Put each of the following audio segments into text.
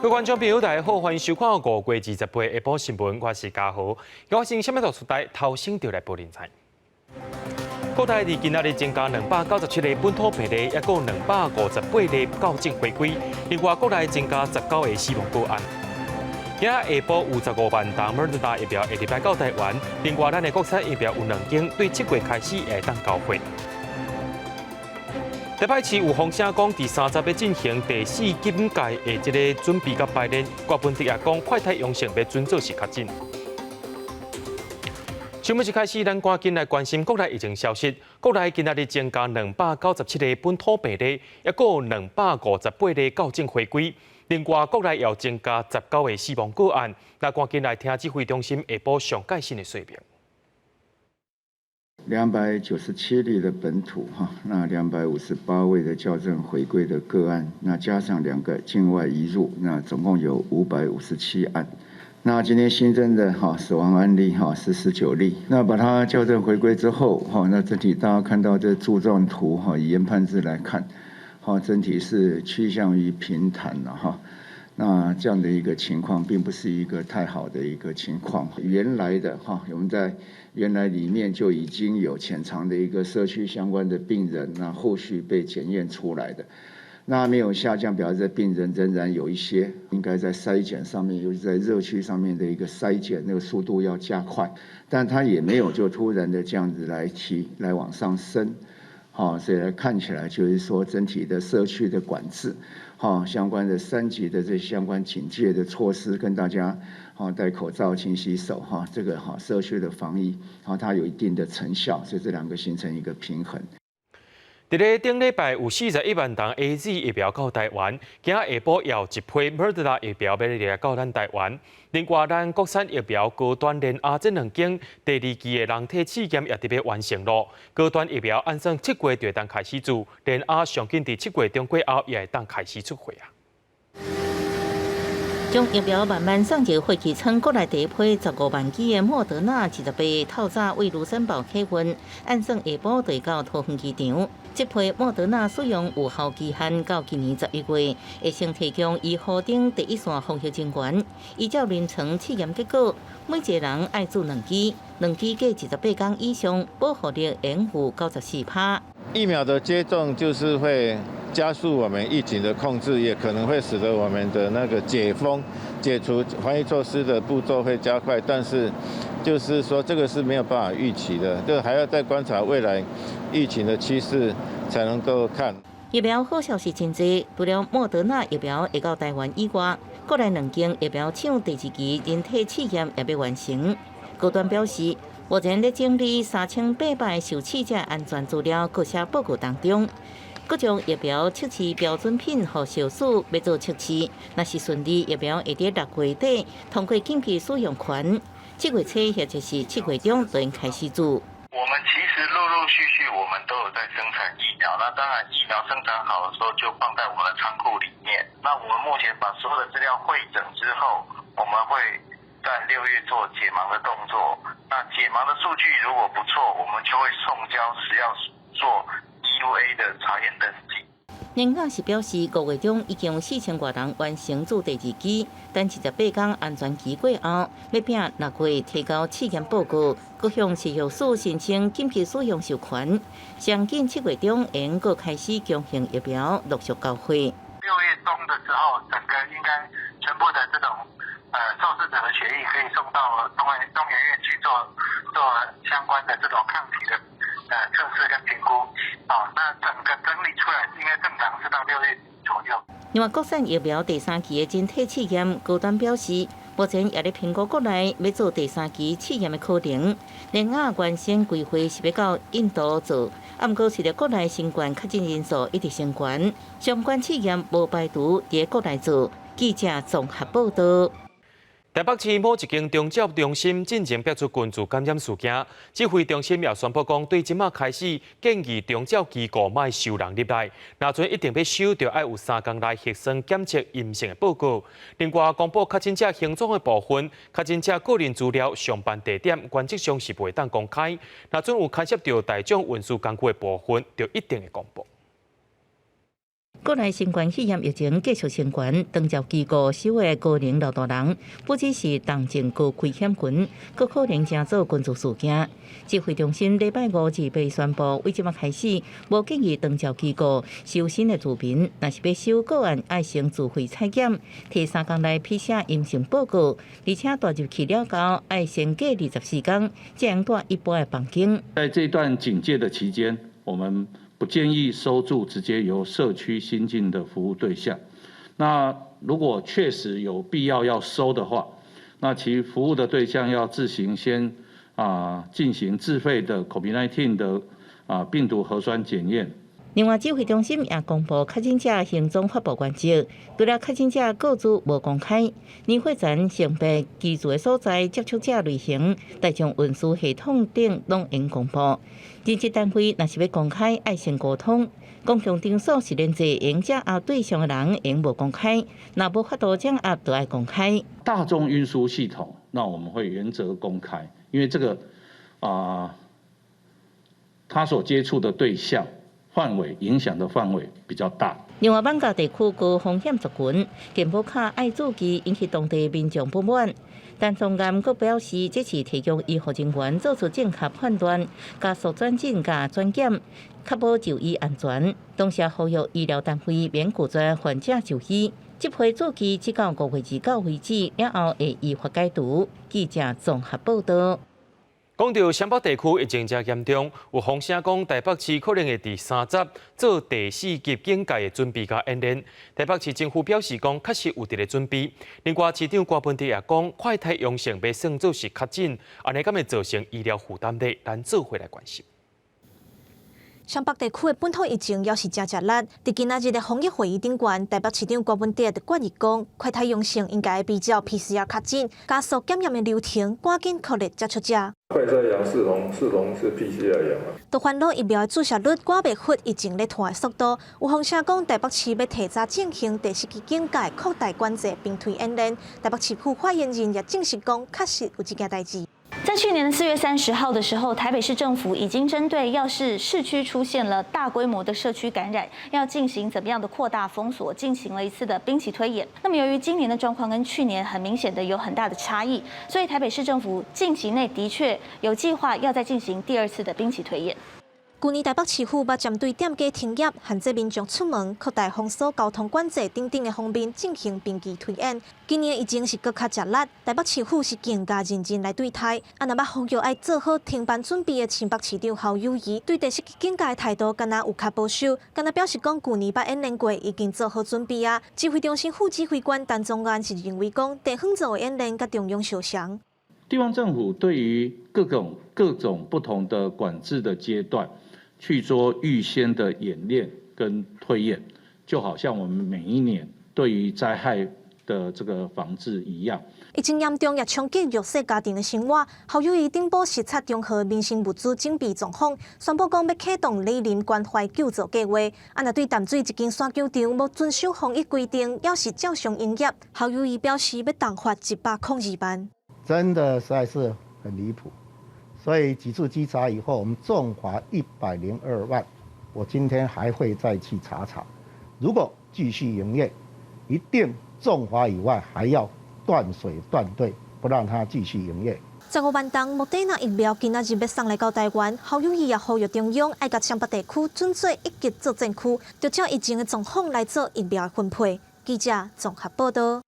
位觀眾朋友，大家好，歡迎收看5月28下晡新聞，我是嘉豪。我先啥物都出台，頭先就來報您知。國內佇今仔日增加297例本土病例，抑閣258例校正回歸。另外，國內增加19個死亡個案。今仔下晡有15萬劑莫德納疫苗會入來到台灣。另外，咱的國產疫苗有兩間，對7月開始會當交貨。台北市有風聲講，佇30欲進行第四警戒的這个準備佮排練，郭文哲也講，快篩陽性欲準做是確診。新聞一開始，咱趕緊來關心國內疫情消息。國內今仔日增加297例本土病例，抑閣258例校正回歸。另外，國內又增加19個死亡個案。那趕緊來聽指揮中心下晡上蓋新的說明。297例的本土哈，那258位的校正回歸的個案，那加上兩個境外移入，那總共有557案。那今天新增的哈死亡案例哈是19例。那把它校正回歸之後哈，那整體大家看到這柱狀圖哈，以研判值來看，哈整體是趨向於平坦了哈。那這樣的一個情況，並不是一個太好的一個情況。原來的哈，我們在原來裡面就已經有潛藏的一個社區相關的病人，那後續被檢驗出來的，那沒有下降，表示病人仍然有一些應該在篩檢上面，尤其在熱區上面的一個篩檢，那個速度要加快，但它也沒有就突然的這樣子來提來往上升，好，所以來看起來就是說整體的社區的管制，好，相關的三級的這些相關警戒的措施，跟大家好戴口罩、勤洗手，哈，這個哈社區的防疫，好，它有一定的成效，所以這兩個形成一個平衡。佇咧頂禮拜有41萬劑 AZ 疫苗到台灣，今仔下晡又一批莫德納疫苗欲來到咱台灣。另外，咱國產疫苗高端聯亞這兩間第二期的人體試驗也佇欲完成囉。高端疫苗按算7月就會當開始注，聯亞上緊佇7月中過後也會當開始出貨啊。將疫苗慢慢送入貨機艙，國內第一批15萬劑的莫德納28透早為盧森堡客運，按算下晡就到桃園機場。這批莫德納使用有效期限到今年11月，會先提供醫護等第一線防疫人員。依照臨床試驗結果，每一個人愛注兩劑，兩劑過28天以上，保護力會有94趴。疫苗的接種就是會加速我們疫情的控制，也可能會使得我們的那個解封、解除防疫措施的步驟會加快。但是，就是說這個是沒有辦法預期的，這個還要再觀察未來疫情的趨勢才能夠看。疫苗好消息真濟，除了莫德納疫苗會到台灣以外，國內兩間疫苗廠第二期人體試驗也欲完成。高端表示，目前咧整理3800受試者安全資料，閣寫報告當中。閣將疫苗測試標準品予食藥署欲做測試，若是順利，疫苗會佇6月底通過緊急使用權，7月初或者是7月中就會開始注。我們其實陸陸續續，我們都有在生產疫苗。那當然，疫苗生產好的時候就放在我們的倉庫裡面。那我們目前把所有的資料彙整之後，我們會在6月做解盲的動作。那解盲的數據如果不錯，我們就會送交食藥署做 EUA 的查驗登記。聯亞是表示，5月中已經有4000外人完成注第二劑，等28天安全期過後，欲拼6月提交試驗報告，閣向食藥署申請緊急使用授權，上緊7月中會閣開始強行疫苗陸續交貨。6月中的時候，整個應該全部的這種受試者的血液可以送到中研院去做相關的這種抗體的測試跟評估。哦，那整個整理出來應該正常是到6月左右。另外，國產疫苗第三期的人體試驗，高端表示，目前也咧評估國內欲做第三期試驗的可能。聯亞原先規劃是欲到印度做，啊，毋過隨著國內新冠確診人數一直升懸，相關試驗無排除佇國內做。記者綜合報道。台北市某一間長照中心進前爆出群聚感染事件，指揮中心也宣布講，對這馬開始建議長照機構莫收人入來，若陣一定欲收，就愛有3工內核酸檢測陰性的報告。另外，公布確診者行蹤的部分，確診者個人資料、上班地點，原則上是袂當公開。若陣有牽涉著大眾運輸工具的部分，就一定會公布。國內新冠肺炎疫情繼續升懸，長照機構收的高齡老大人，不只是重症高危險群，閣可能成做群聚事件。指揮中心禮拜五28宣布，對這擺開始，無建議長照機構收新的住民，若是欲收個案，愛先自費採檢，提3工內 PCR 陰性報告，而且帶入去了後，愛先隔24工，才會蹛一般的房間。在這段警戒的期間，我們不建議收住直接由社區新進的服務對象。那如果確實有必要要收的話，那其服務的對象要自行先進行自費的 COVID-19 的病毒核酸檢驗。另外，指揮中心也公布確診者行蹤發布原則，除了確診者個資無公開，年歲層、性別、居住的所在、接觸者類型、大眾運輸系統等攏應公布。任職單位若是欲公開，愛先溝通。公共場所是連坐會掌握對象的人會無公開，若無法度掌握，就愛公開。大眾運輸系統，那我們會原則公開，因為這個他所接觸的對象範圍影響的範圍比較大。另外，艋舺地區高風險族群，健保卡愛註記，引起當地民眾不滿。陳宗彥閣表示，這是提供醫護人員做出正確判斷，加速轉診佮轉檢，確保就醫安全。同時呼籲醫療單位免拒絕患者就醫。這批註記直到5月29為止，了後會依法解除。記者綜合報道。講到雙北地區疫情誠嚴重，有風聲講台北市可能會佇30做第四級警戒的準備佮演練。台北市政府表示講，確實有佇咧準備。另外，市長柯文哲也講，快篩陽性袂算做是確診，按呢敢會造成醫療負擔咧？咱做伙來關心。雙北地區的本土疫情猶是誠食力。佇今仔日的防疫會議頂懸，台北市長柯文哲就決議講，快篩陽性應該比照 PCR 確診，加速檢驗的流程，趕緊確認接觸者。快篩陽視同是 PCR 陽啊。都煩惱疫苗的注射率趕袂赴疫情咧拖的速度，有風聲講台北市欲提早進行第四級警戒擴大管制兵推演練。台北市府發言人也證實講，確實有這件代誌。在去年的4月30號的時候，台北市政府已經針對要是市區出現了大規模的社區感染，要進行怎麼樣的擴大封鎖，進行了一次的兵棋推演。那麼由於今年的狀況跟去年很明顯的有很大的差異，所以台北市政府近期內的確有計劃要再進行第二次的兵棋推演。舊年台北市府捌針對店家停業、限制民眾出門、擴大封鎖交通管制等等的方面進行兵棋推演。今年疫情是閣較食力，台北市府是更加認真來對待。啊，若欲呼籲愛做好停辦準備的新北市長侯友宜，對第四級警戒態度敢若有較保守，敢若表示講舊年捌演練過，已經做好準備啊。指揮中心副指揮官陳宗彥是認為講，地方做的演練佮中央相像。地方政府對於各種不同的管制的階段，去做預先的演練跟推演，就好像我們每一年對於災害的這個防治一樣。疫情嚴重也衝擊弱勢家庭的生活。侯友宜頂晡視察中和民生物資準備狀況，宣布講欲啟動里民關懷救助計劃。啊，若對淡水一間山球場無遵守防疫規定，猶是照常營業，侯友宜表示欲重罰102萬。真的實在是很離譜，所以幾次稽查以後，我們重罰102萬。我今天還會再去查查，如果繼續營業，一定重罰以外，還要斷水斷電，不讓他繼續營業。15萬劑莫德納疫苗今仔日欲送來到台灣，侯友宜也呼籲中央愛共雙北地區轉做一級作戰區，就照疫情的狀況來做疫苗的分配。記者綜合報道。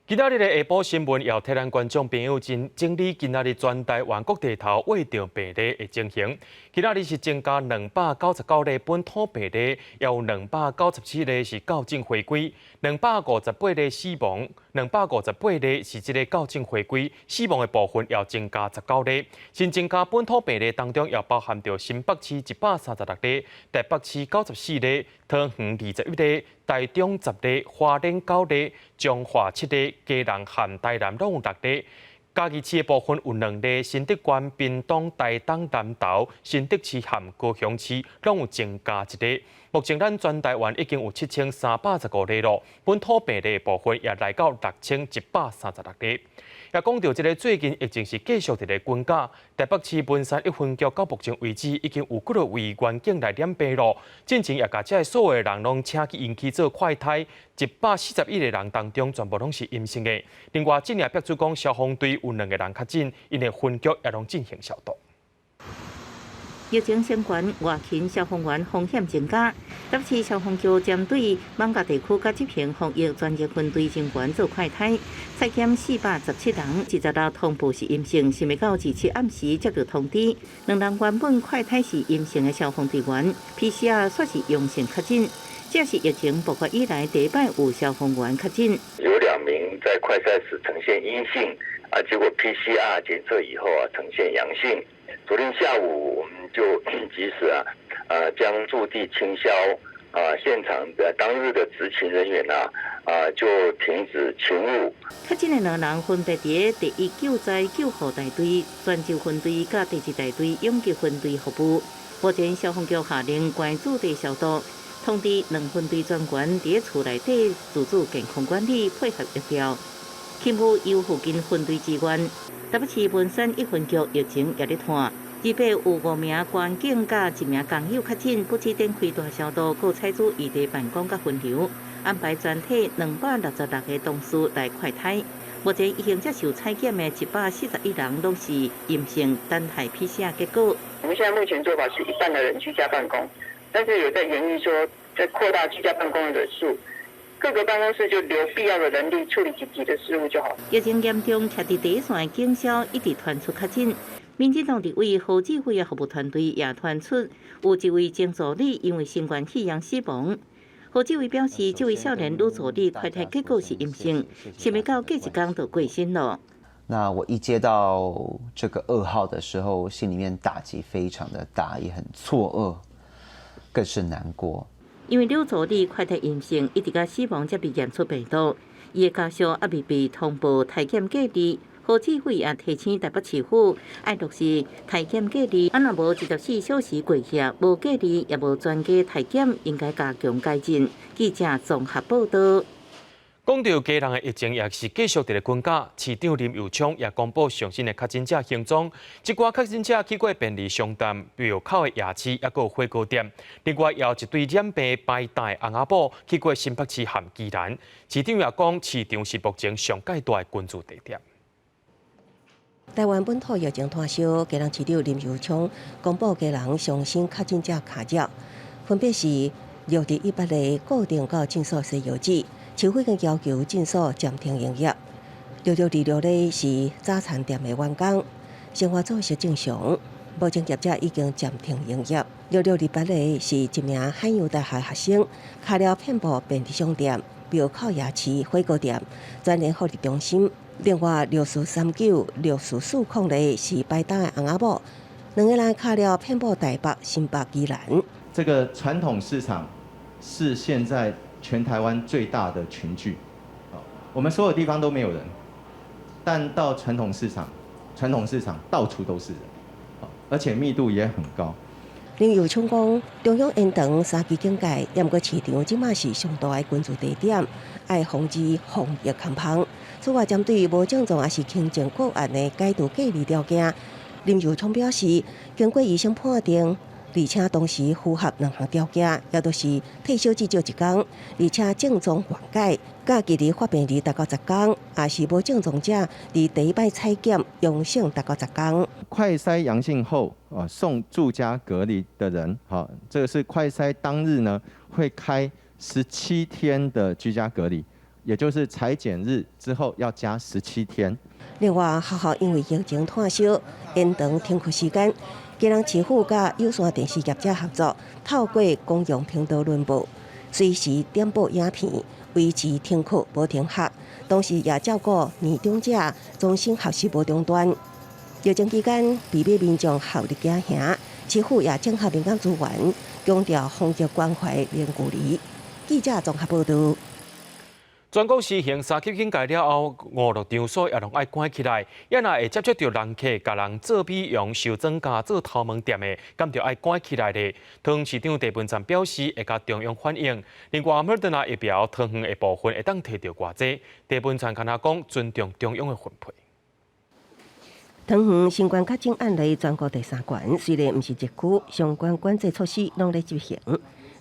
今仔日的下晡新聞，要替咱觀眾朋友整理今仔日全台灣各地頭確診病例的情形。今仔日是增加299例本土病例，也有297例是校正回歸，258例死亡，258例是這个校正回歸，死亡的部分也增加19例。新增加本土病例當中，也包含著新北市136例，台北市94例，桃園21例，台中10例，花蓮9例，彰化7例，基隆和台南攏有6例。嘉義市的部分有2例，新竹縣、屏東、台東、南投、新竹市和高雄市攏有增加1例。目前咱全台灣已經有7315例咯，本土病例部分也來到6136例。也講到這个最近疫情是繼續佇咧增加，台北市文山一分局到目前為止已經有幾多位員警來染病咯。進前也共這所有的人攏請去𪜶去做快篩，141個人當中全部攏是陰性的。另外，這領逼出講消防隊有兩個人確診，𪜶的分局也攏進行消毒。疫情相關，外勤消防員風險增加。台北市消防局針對艋舺地區佮執行防疫專業分隊人員做快篩，採檢417人，26通報是陰性，想袂到27暗時接到通知，兩人原本快篩是陰性的消防隊員，PCR 煞是陽性確診，這是疫情爆發以來第一擺有消防員確診。有兩名在快篩時呈現陰性，啊，結果 PCR 檢測以後啊呈現陽性。昨天下午我們就及時啊，將駐地清消，啊，現場的當日的執勤人員啊，啊就停止勤務。確診的兩人分別佇第一救災救護大隊泉州分隊佮第二大隊永吉分隊服務。目前消防局下令關駐地消毒，通知兩分隊專員佇厝內底自主健康管理，配合疫調。勤務由附近分隊支援。台北市文山一分局疫情也咧拖，28有五名官警佮一名工友確診，不止展開大消毒，閣採取異地辦公佮分流，安排全體266個同事來快篩。目前已經接受採檢的141人攏是陰性，等待 PCR 結果。我們現在目前做法是一半的人居家辦公，但是有在研議說，在擴大居家辦公的人數。各個辦公室就留必要的人力處理緊急的事務就好。疫情嚴重，徛佇第一線的警消一直傳出確診。民進黨立委何志輝的服務團隊也傳出有一位前助理因為新冠肺炎死亡。何志偉表示，這位少年女助理快篩結果是陰性，想袂到過一工就過身了。那我一接到這個噩耗的時候，心裡面打擊非常的大，也很錯愕，更是難過。因為女助理快篩陰性，一直到死亡才被驗出病毒。伊的家屬猶未被通報篩檢隔離。何志偉也提醒台北市府愛落實篩檢隔離，啊若無24小時過夜，無隔離也無專家篩檢，應該加強改進。記者綜合報道。講到基隆的疫情也是繼續佇咧增加，市長林右昌也公布上新的確診者行蹤，這寡確診者去過便利商店、廟口的夜市，抑閣有火鍋店。另外，也有一對染病擺檔的翁仔某去過新北市和宜蘭。市長也講，市場是目前上蓋大的群聚地點。台灣本土疫情拖燒，基隆市長林右昌公布基隆上新確診者卡照，分別是618例固定到診所西藥劑。市府已經要求診所暫停營業。6626例是早餐店的員工，生活作息正常，目前業者已經暫停營業。6628例是一名海洋大學學生，跤料遍佈便利商店、廟口夜市、火鍋店、全聯福利中心。另外6439、6440例是擺檔的翁仔某，兩个人跤料遍佈台北、新北、宜蘭。這個傳統市場是現在全台灣最大的群聚，我們所有地方都沒有人，但到傳統市場，傳統市場到處都是人，而且密度也很高。林右昌講，中央延長三級警戒，毋過市場這馬是上大的群聚地點，愛防止防疫空芳。此外，針對無症狀抑是輕症個案的解除隔離條件，林右昌表示，經過醫生判定，而且同時符合兩項條件，也就是退燒至少一工，而且症狀緩解，佮距離發病日達到10工，抑是無症狀者佇第一擺採檢陽性達到10工。快篩陽性後，啊送住家隔離的人，好，這個是快篩當日呢會開17天的居家隔離，也就是採檢日之後要加十七天。另外，學校因為疫情拖燒，延長停課時間。基隆市府佮有線電視業者合作，透過公用頻道輪播，隨時點播影片，維持停課無停學。同時也照顧年長者，終身學習無中斷。疫情期間，避免民眾合力驚嚇，市府也整合民間資源，強調防疫關懷零距離。記者綜合報道。全國實行三級警戒了後，娛樂場所也攏愛關起來。也若會接觸著人客，共人做美容、修妝甲做頭毛店的，敢著愛關起來咧。桃園市長鄭文燦表示，會共中央反映。另外，莫德納疫苗桃園的部分會當提著偌濟？鄭文燦敢若講尊重中央的分配。桃園新冠確診案例全國第三懸，雖然毋是疫區，相關管制措施攏咧執行。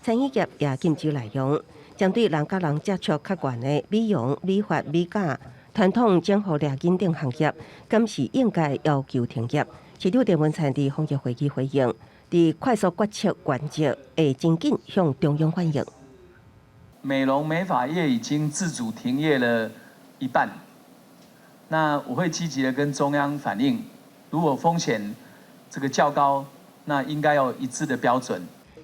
餐飲業也禁止內用。針對人佮人接觸較懸的美容、美髮、美甲、傳統整護掠緊等行業，敢是應該要求停業。市長鄭文燦佇防疫會議回應，佇快速決策原則會真緊向中央反映。美容美髮業已經自主停業了一半，那我會積極的跟中央反映，如果風險這個較高，那應該要一致的標準。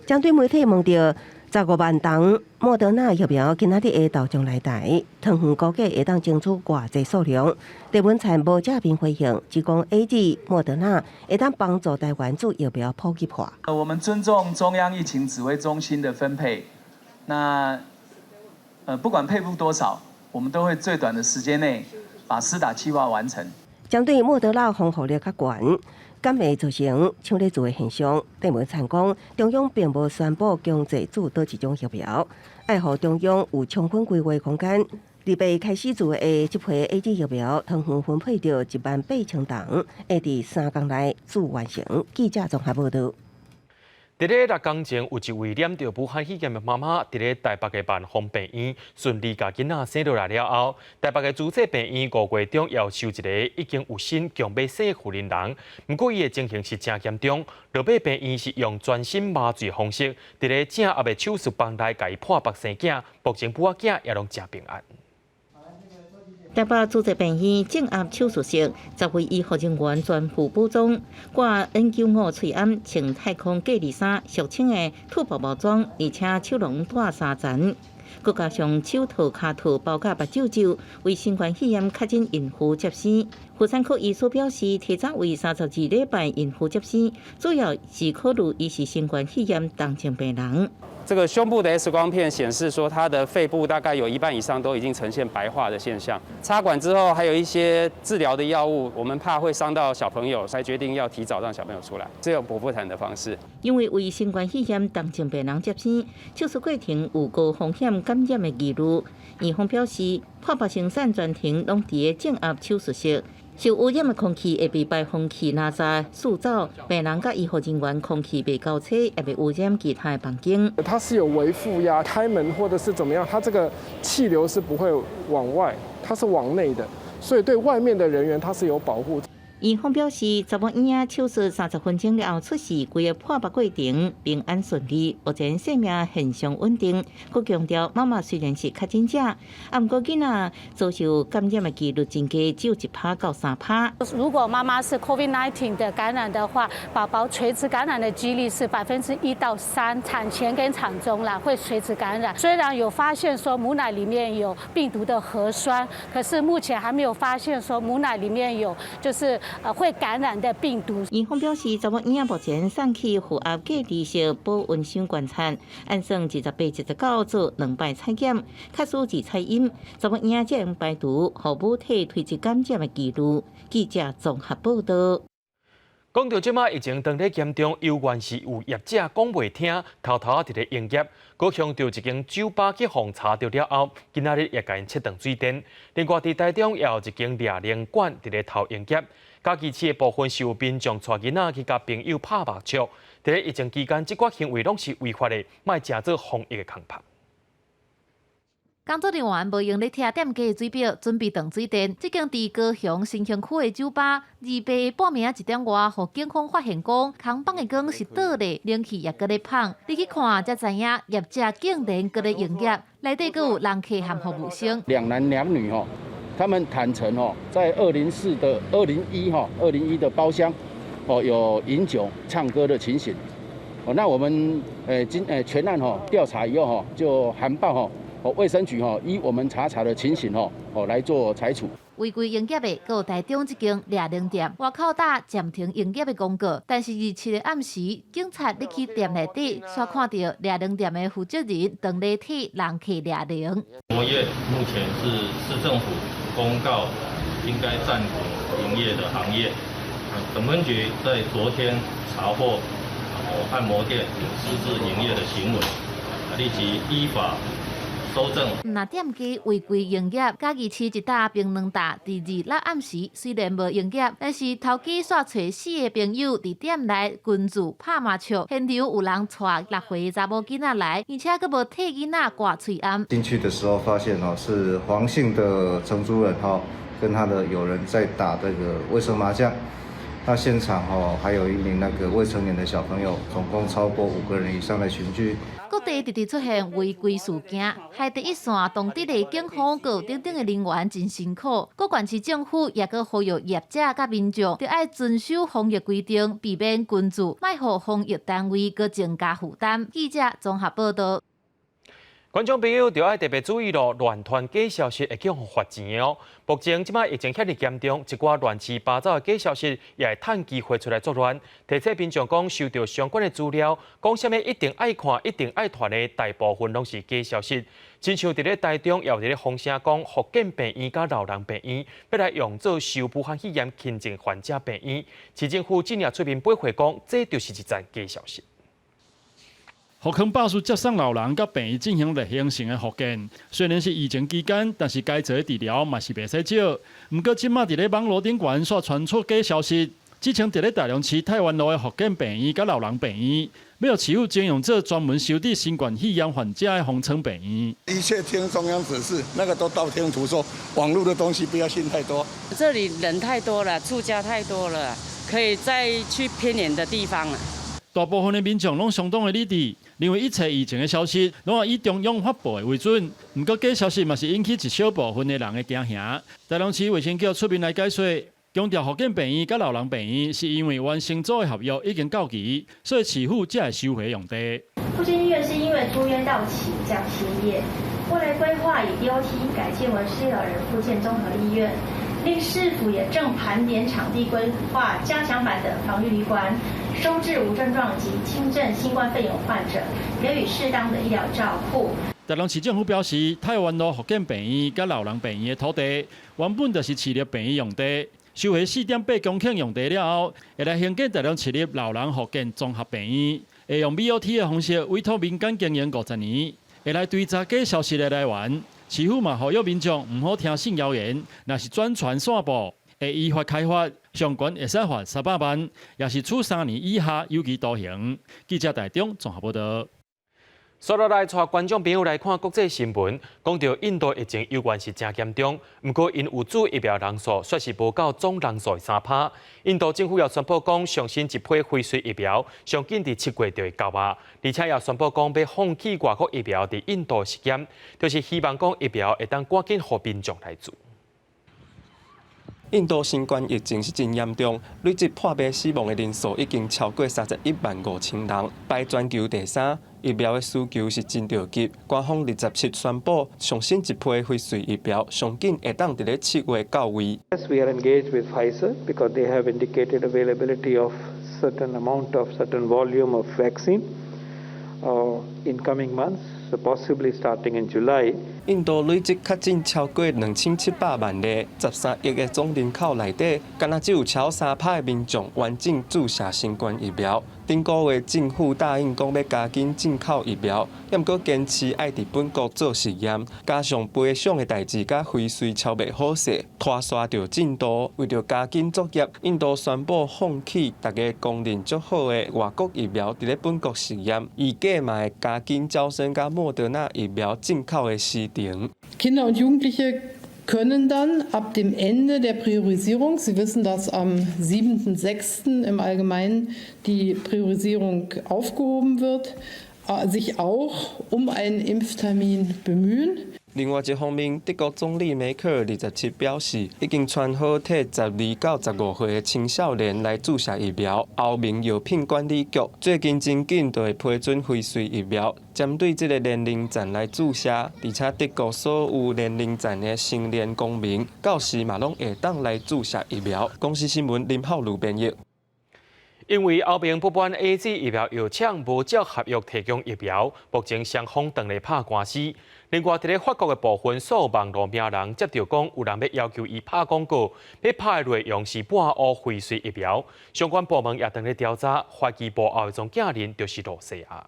針對媒體問著15萬筒莫德納疫苗今仔日下晝將來台，桃園估計會當爭取偌濟數量？鄭文燦無正面回應，只講 AZ 莫德納會當幫助台灣做疫苗普及化。我們尊重中央疫情指揮中心的分配，那不管配布多少，我們都會最短的時間內把施打計劃完成。針對莫德納防護力較懸，敢會造成搶咧注的現象？鄭文燦講，中央並無宣布強制注佗一種疫苗，愛予中央有充分規劃空間。預備開始注的這批 AZ 疫苗，桃園分配著1萬8千筒，會佇3工內注完成。記者綜合報導。佇咧六工前，有一位染著武漢肺炎的媽媽，佇咧台北的萬芳病院順利共囡仔生落來了後，台北的諸暨病院5月中又收一个已經有身強欲生的婦人，毋過伊的情形是誠嚴重，落尾病院是用全身麻醉方式，佇咧正壓的手術房內共伊破腹生囝，目前母仔囝也攏誠平安。台北諸暨病院正壓手術室，10位醫護人員全副武裝，掛 N95喙罨，穿太空隔離衫，俗稱的兔寶寶裝，而且手攏戴三層，閣加上手套、跤套包甲目睭罩，為新冠肺炎確診孕婦接生。婦產科醫師表示，提早為32禮拜孕婦接生，主要是考慮伊是新冠肺炎重症病人。這個胸部的 X 光片顯示說，他的肺部大概有一半以上都已經呈現白化的現象。插管之後，還有一些治療的藥物，我們怕會傷到小朋友，才決定要提早讓小朋友出來，這用剖腹產的方式。因為為新冠肺炎重症病人接生，手術過程有高風險感染的疑慮。院方表示，破腹生產全程攏佇正壓手術室。受污染的空氣會被排風器拿走掃走，病人佮醫護人員空氣袂交叉，也袂污染其他的房間。它是有微負壓，開門或者是怎麼樣，它這個氣流是不會往外，它是往內的，所以對外面的人員它是有保護。院方表示，查某嬰仔手術30分鐘了後出世，規個破腹過程平安順利，目前生命現象穩定。閣強調，媽媽雖然是確診者，啊，毋過囡仔遭受感染的幾率真低，只有1趴到3趴。如果媽媽是 COVID-19 的感染的話，寶寶垂直感染的幾率是1%到3%，產前跟產中啦會垂直感染。雖然有發現說母奶裡面有病毒的核酸，可是目前還沒有發現說母奶裡面有就是會感染的病毒。院方表示，查某嬰仔目前送去負壓隔離室保溫箱觀察，按算28、29做兩擺採檢，確實二採陰。查某嬰仔才排除予母體垂直感染的幾率。記者綜合報導。講著這馬疫情當咧嚴重，猶原是有業者講袂聽，偷偷佇咧營業。閣向著一間酒吧去予查著了後，今仔日也共𪜶切斷水電。另外，佇台中也有一間掠龍館佇咧偷營業。嘉義市的部分是有民眾帶囡仔去共朋友拍麻將。佇咧疫情期間，這寡行為攏是違法的，莫誠做防疫的空拍。工作人員無閒咧拆店家的水表，準備斷水電。這間佇高雄新興區的酒吧，28半暝仔1點外，予警方發現講，空房的光是倒的，冷氣也閣咧放。你去看才知影，業者竟然閣咧營業，內底閣有人客和服務生。兩男兩女吼，他們坦承吼，在204的201哈201的包廂，哦有飲酒唱歌的情形。哦，那我們經全案吼調查以後吼，就函報吼。衛生局吼依我們查查的情形吼，哦來做裁處。違規營業的，閣有台中這間掠龍店，外口打暫停營業的公告，但是27日暗時，警察入去店內底，煞看著掠龍店的負責人當咧替人客掠龍。按摩業目前是市政府公告應該暫停營業的行業。本分局在昨天查獲按摩店有私自營業的行為，立即依法搜證。若店家違規營業，嘉義市一搭檳榔塔，佇26暗時雖然無營業，但是頭家煞揣四个朋友佇店內群聚拍麻將，現場有人帶6歲查某囡仔來，而且閣無替囡仔掛喙罨。進去的時候發現哦，是黃姓的承租人哈，跟他的友人在打這個衛生麻將。那現場吼還有一名那個未成年的小朋友，總共超過5個人以上的群聚。各地直直出現違規事件，害第一線當地的警方、閣等等的人員真辛苦。各縣市政府也閣呼籲業者佮民眾，著愛遵守防疫規定，避免群聚，莫予防疫單位閣增加負擔。記者綜合報道。觀眾朋友著愛特別注意囉，亂傳假消息會去予罰錢的哦。目前這擺疫情遐爾嚴重，一寡亂七八糟的假消息也會趁機會出來作亂。提醒民眾講，收著相關的資料，講啥物一定愛看、一定愛傳的，大部分攏是假消息。親像佇咧台中，也有一个風聲講，福建病院佮老人病院欲來用做收武漢肺炎輕症患者病院，市政府今日出面駁回講，這就是一則假消息。福康百事接送老人佮病院進行例行性的復健，雖然是疫情期間，但是該做的治療嘛是袂使少。毋過這馬佇咧網路頂懸煞傳出假消息，指稱佇咧大良市泰源路的福建病院佮老人病院，欲予市府徵用做專門收治新冠肺炎患者的方艙病院。一切聽中央指示，那個都道聽途說，網路的東西不要信太多。這裡人太多了，住家太多了，可以再去偏遠的地方了。大部分的民眾攏相當的理智，認為一切疫情的消息攏愛以中央發布的為準。毋過假消息嘛是引起一小部分的人的驚嚇。台中市衛生局出面來解說，強調福建病院佮老人病院是因為原承租的合約已經到期，所以市府才會收回用地。復健醫院是因為租約到期將歇業，未來規劃以 BOT 改建為市立老人復健綜合醫院。另市府也正盤點場地規劃加強版的防疫旅館，收治無症狀及輕症新冠肺炎患者，給予適當的醫療照顧。台中市政府表示，泰源路福建病院佮老人病院的土地，原本就是市立病院用地，收回4.8公頃用地了後，會來興建台中市立老人復健綜合病院，會用 BOT 的方式委託民間經營50年，會來追查假消息的來源。市府嘛呼籲民眾毋好聽信謠言，若是轉傳散布，會依法開罰，上懸會使罰300萬，也是處3年以下有期徒刑。記者台中綜合報道。煞落來，帶觀眾朋友來看國際新聞，講著印度疫情猶原是誠嚴重，毋過𪜶有注疫苗人數，煞是無夠總人數的3%。印度政府也宣布講，上新一批輝瑞疫苗，上緊佇7月就會到啊，而且也宣布講欲放棄外國疫苗佇印度實驗，就是希望講疫苗會當趕緊予民眾來注。印度新冠疫情是真嚴重，累計破百死亡的人數已經超過31萬5千人，排全球第三。疫苗的需求是真著急，官方27宣布，上新一批輝瑞疫苗上緊會當佇咧7月到位。 Yes, we are engaged with Pfizer because they have indicated availability of certain amount of certain volume of vaccine in coming months, so possibly starting in July. 印度累計確診超過2700萬例，13億的總人口內底，敢若只有超3%的民眾完整注射新冠疫苗。頂個月政府答應講欲加緊進口疫苗，猶閣堅持愛佇本國做實驗，加上賠償的代誌佮輝瑞超袂好勢，拖煞著進度。為著加緊作業，印度宣布放棄大家公認足好的外國疫苗佇咧本國實驗，預計嘛會加緊嬌生佮莫德納疫苗進口的時程。 Kinder und Jugendliche können dann ab dem Ende der Priorisierung, Sie wissen, dass am 7.6. im Allgemeinen die Priorisierung aufgehoben wird, sich auch um einen Impftermin bemühen. 另外一方面，德國總理梅克爾27表示，已經傳好替12到15歲的青少年來注射疫苗。歐盟藥品管理局最近真緊就會批准輝瑞疫苗，針對這个年齡層來注射，而且德國所有年齡層的成年公民，到時嘛攏會當來注射疫苗。公視新聞林浩如編譯。因為歐盟不滿 AZ 疫苗藥廠無照合約提供疫苗，目前雙方正咧拍官司。另外，佇咧法國的部分所有網路名人接著講，有人欲要求伊拍廣告，欲拍的內容是半烏輝瑞疫苗。相關部門也正咧調查，懷疑幕後的中間人就是露西亞。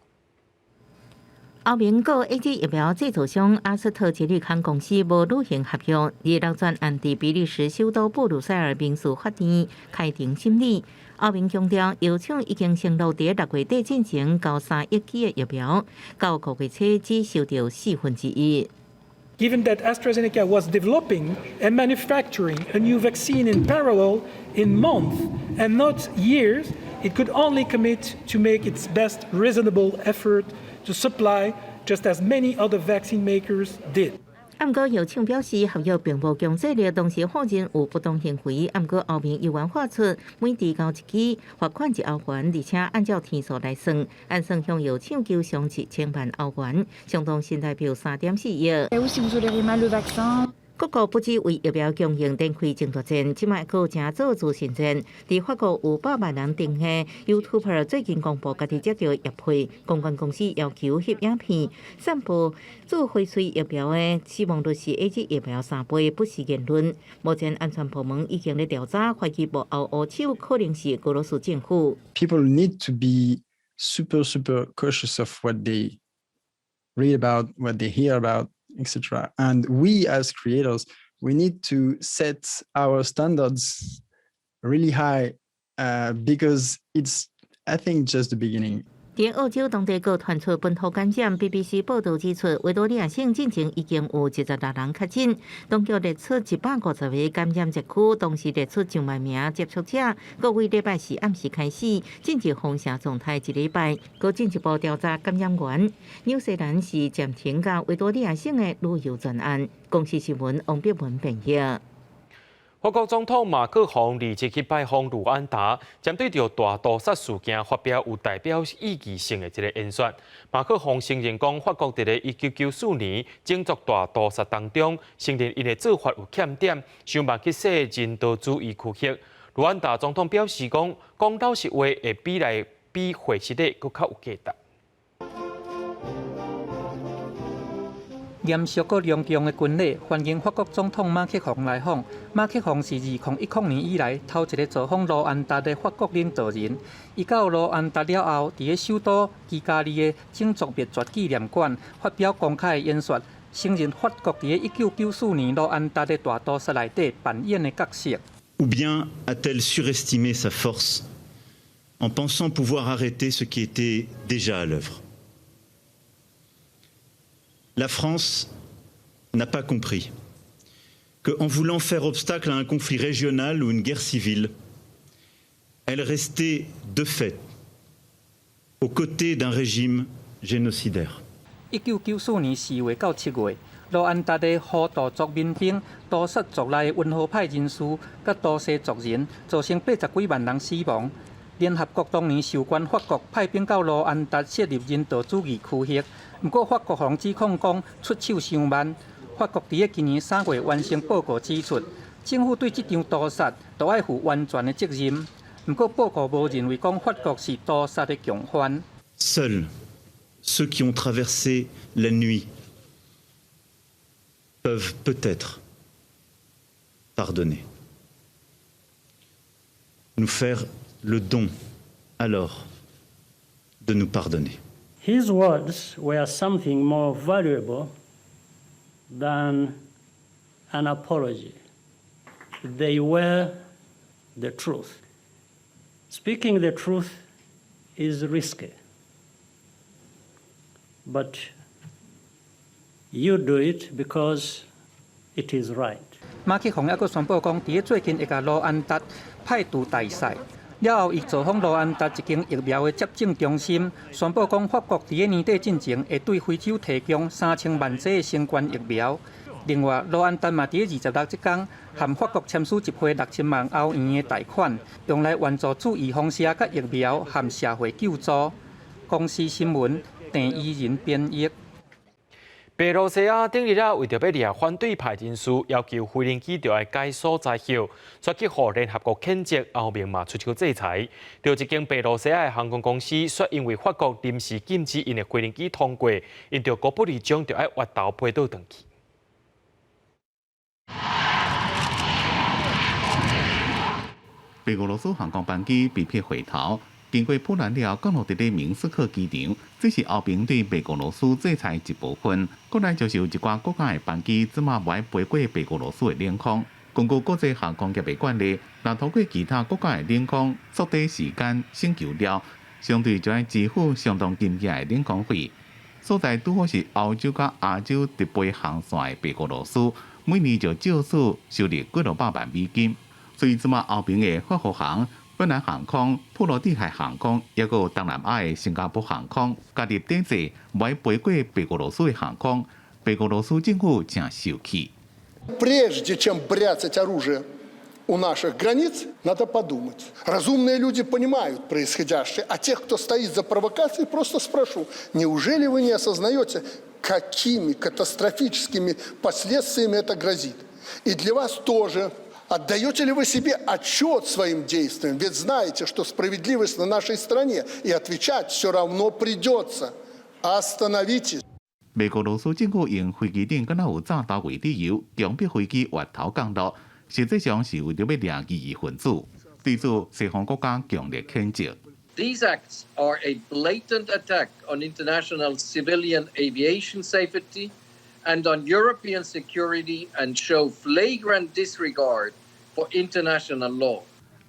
歐盟告 AZ 疫苗製造商阿斯特捷利康公司無履行合約，26專案佇比利時首都布魯塞爾民事法院開庭審理。歐盟強調，藥廠已經承諾佇6月底進前交3億劑的疫苗，到5月初只收著1/4。 Given that AstraZeneca was developing and manufacturing a new vaccine in parallel in months and not years, it could only commit to make its best reasonable effort to supply, just as many other vaccine makers did. 毋過藥廠表示，合約並無強制力，同時否認有不當行為。毋過歐盟猶原發出每提交一劑罰款1歐元，而且按照天數來算，按算向藥廠求償1000萬歐元，相當新台幣3.4億。各國不只為疫苗供應展開爭奪戰，這擺閣正做資訊戰。佇法國有百萬人訂閱 YouTuber 最近公布家己接著業配，公關公司要求翕影片，散布注輝瑞疫苗的死亡率是 AZ 疫苗3倍，不實言論。目前安全部門已經咧調查，懷疑幕後烏手可能是俄羅斯政府。 People need to be super super cautious of what they read about, what they hear about, etc. And we as creators, we need to set our standards really high because it's, I think, just the beginning. 佇澳洲當地閣傳出本土感染，BBC 報導指出，維多利亞省進前已經有26人確診，當局列出150個感染疫區，同時列出上萬名接觸者。各位禮拜四暗時開始進入封城狀態一禮拜，閣進一步調查感染源。紐西蘭是暫停佮維多利亞省的旅遊專案。公視新聞王碧文編譯。法國總統馬克宏27去拜訪盧安達，針對著大屠殺事件發表有代表意義性的一个演說。馬克宏承認講，法國佇咧1994年種族大屠殺當中，承認𪜶的做法有欠點，想欲去說人道主義區域。盧安達總統表示講，講老實話會比來比回實的閣較有價值。嚴肅閣隆重的軍禮歡迎法國總統馬克宏來訪。馬克宏是2010年以來頭一个造訪盧安達的法國領導人。伊到盧安達了後，佇咧首都基加利的種族滅絕紀念館發表公開演說，承認法國佇咧1994年盧安達的大屠殺內底扮演的角色。 Ou bien a-t-elle surestimé sa force en pensant pouvoir arrêter ce qui était déjà à l'œuvre? La France n'a pas compris qu'en voulant faire obstacle à un conflit régional ou une guerre civile, elle restait de fait aux côtés d'un régime génocidaire. 1994年4月到7月，盧安達的胡圖族民兵屠殺族內溫和派人士，佮圖西族人，造成80幾萬人死亡。聯合國當年授權法國派兵到盧安達設立人道主義區域，毋過法國予人指控講出手傷慢。法國佇咧今年3月完成報告指出，政府對這場屠殺都愛負完全的責任。毋過報告無認為講法國是屠殺的共犯。 Seuls ceux qui ont traversé la nuit peuvent peut-être pardonner, nous faire le don alors de nous pardonner. His words were something more valuable than an apology. They were the truth. Speaking the truth is risky, but you do it because it is right. 馬克宏猶閣宣布講，佇咧最近會共盧安達派駐大使。了後，伊造訪盧安達一間疫苗的接種中心，宣布講法國佇咧年底進前會對非洲提供3000萬劑的新冠疫苗。另外，盧安達嘛佇咧26這工和法國簽署一批6000萬歐元的貸款，用來援助注預防射佮疫苗和社會救助。公視新聞鄭伊仁編譯。白羅西亞頂日啊，為著欲掠反對派人士，要求飛行機著愛改所在翕，煞去予聯合國譴責，歐盟嘛出手制裁。著一間白羅西亞的航空公司，煞因為法國臨時禁止𪜶的飛行機通過，𪜶著高不離將著愛越頭飛倒轉去。白俄羅斯航空班機被迫回頭。經過波蘭了，降落佇咧明斯克機場，這是歐盟對白俄羅斯制裁一部分。國內就是有一寡國家的班機，這馬無愛飛過白俄羅斯的領空。根據國際航空業的慣例，若通過其他國家的領空，縮短時間、省油料，相對就愛支付相當金額的領空費。所在拄好是歐洲佮亞洲直飛航線的白俄羅斯，每年就少收入幾落百萬美金。所以這馬歐盟的法國航、芬蘭航空、波羅的海航空，抑閣有東南亞的新加坡航空，加入抵制，無愛飛過白俄羅斯的航空。白俄羅斯政府誠受氣。 Прежде чем бряцать оружие у наших границ, надо подумать. Разумные люди понимают происходящее, а тех, кто стоит за провокацией, просто спрошу, неужели вы не осознаете, какими катастрофическими последствиями это грозит? И для вас тоже. Отдаете ли вы себе отчет своим действиям? Ведь знаете, что справедливость на нашей стороне, и отвечать все равно придется. Остановитесь. 白俄羅斯政府用飛機頂敢若有炸彈為理由，強迫飛機越頭降落，實際上是為著欲掠異議分子。對此，西方國家強烈譴責。 These acts are a blatant attack on international civilian aviation safety and on European security, and show flagrant disregard for international law.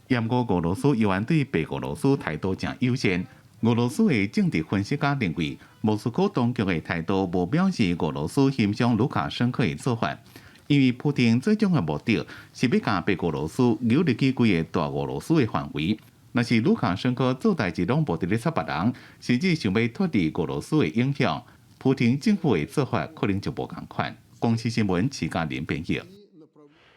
毋過俄羅斯猶原對白俄羅斯態度誠友善。俄羅斯的政治分析家認為，莫斯科當局的態度無表示俄羅斯欣賞盧卡申科的做法，因為普丁最終的目的是欲共白俄羅斯扭入去規个大俄羅斯的範圍。若是盧卡申科做代誌攏無佇咧插別人，甚至想欲脫離俄羅斯的影響，普丁政府的做法可能就無仝款。公視新聞徐嘉玲編譯。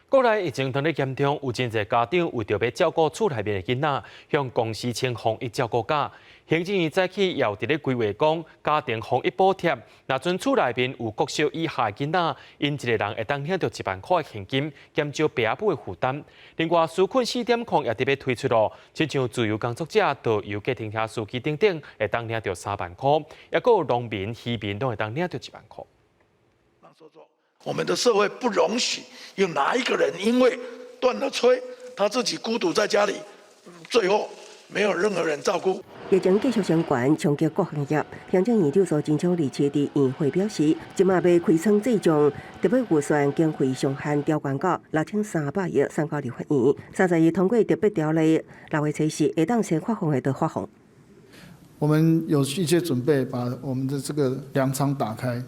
國內疫情當咧嚴重，有真濟家長為著欲照顧厝內面的囡仔，向公司請防疫照顧假。行政院早起也有佇咧規劃講，家庭防疫補貼，若準厝內面有國小以下的囡仔，𪜶一个人會當領著1萬箍的現金，減少爸母的負擔。另外，紓困4.0也特別推出咯，親像自由工作者、導遊、計程車司機等等，會當領著3萬箍，抑閣有農民、漁民攏會當領著1萬箍。我們的社會不容許有哪一個人因為斷了炊，他自己孤獨在家裡，最後沒有任何人照顧。疫情繼續升懸，衝擊各行業。行政院長蘇貞昌二七佇院會表示，這馬欲開倉濟將，特別預算經費上限調懸到6300億，送交立法院。31通過特別條例，6月初四會當先發放的就發放。我們有一些準備，把我們的這個糧倉打開，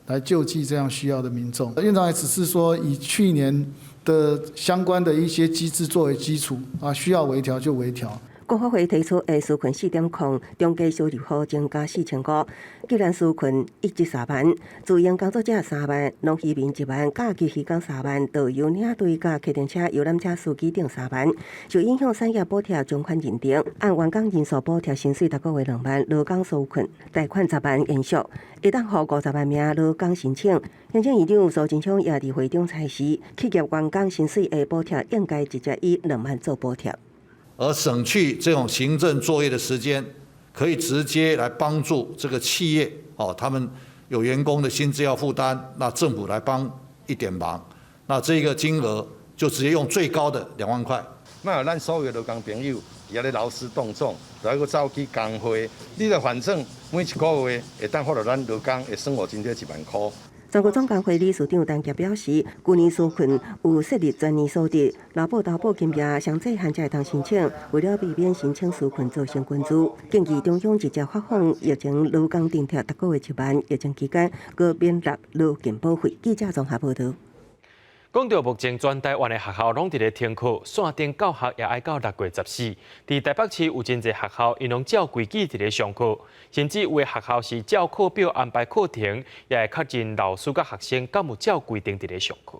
來救濟這樣需要的民眾。院長也只是說，以去年的相關的一些機制作為基礎，啊，需要微調就微調。國發會提出的紓困4.0，中低收入戶增加4500，既然紓困一至3萬，自營工作者3萬，農漁民1萬，假期漁工3萬，導遊領隊佮計程車遊覽車司機等3萬。受影響產業補貼從寬認定，按員工人數補貼薪水逐個月2萬，勞工紓困貸款10萬延續，會當予50萬名勞工申請。行政院長蘇貞昌也佇會中裁示，企業員工薪水的補貼應該直接以2萬做補貼。而省去這種行政作業的時間，可以直接來幫助這個企業，哦，他們有員工的薪資要負擔，那政府來幫一點忙，那這個金額就直接用最高的2萬塊。那咱所有勞工朋友佇遐咧勞師動眾，還閣走去工會，你著反正每一個月會當發予咱勞工的生活津貼1萬箍。全國總工會理事長陳傑表示，舊年紓困有設立全年所得，勞保、投保金額上濟項才會當申請。為了避免申請紓困造成群聚，建議中央直接發放疫情勞工津貼，逐個月1萬，疫情期間閣免納勞健保費。記者綜合報導。講到目前全台灣的學校攏佇咧停課，線頂教學也愛到6月14。佇台北市有真濟學校，𪜶攏照規矩佇咧上課，甚至有的學校是照課表安排課程，也會確認老師佮學生敢有照規定佇咧上課。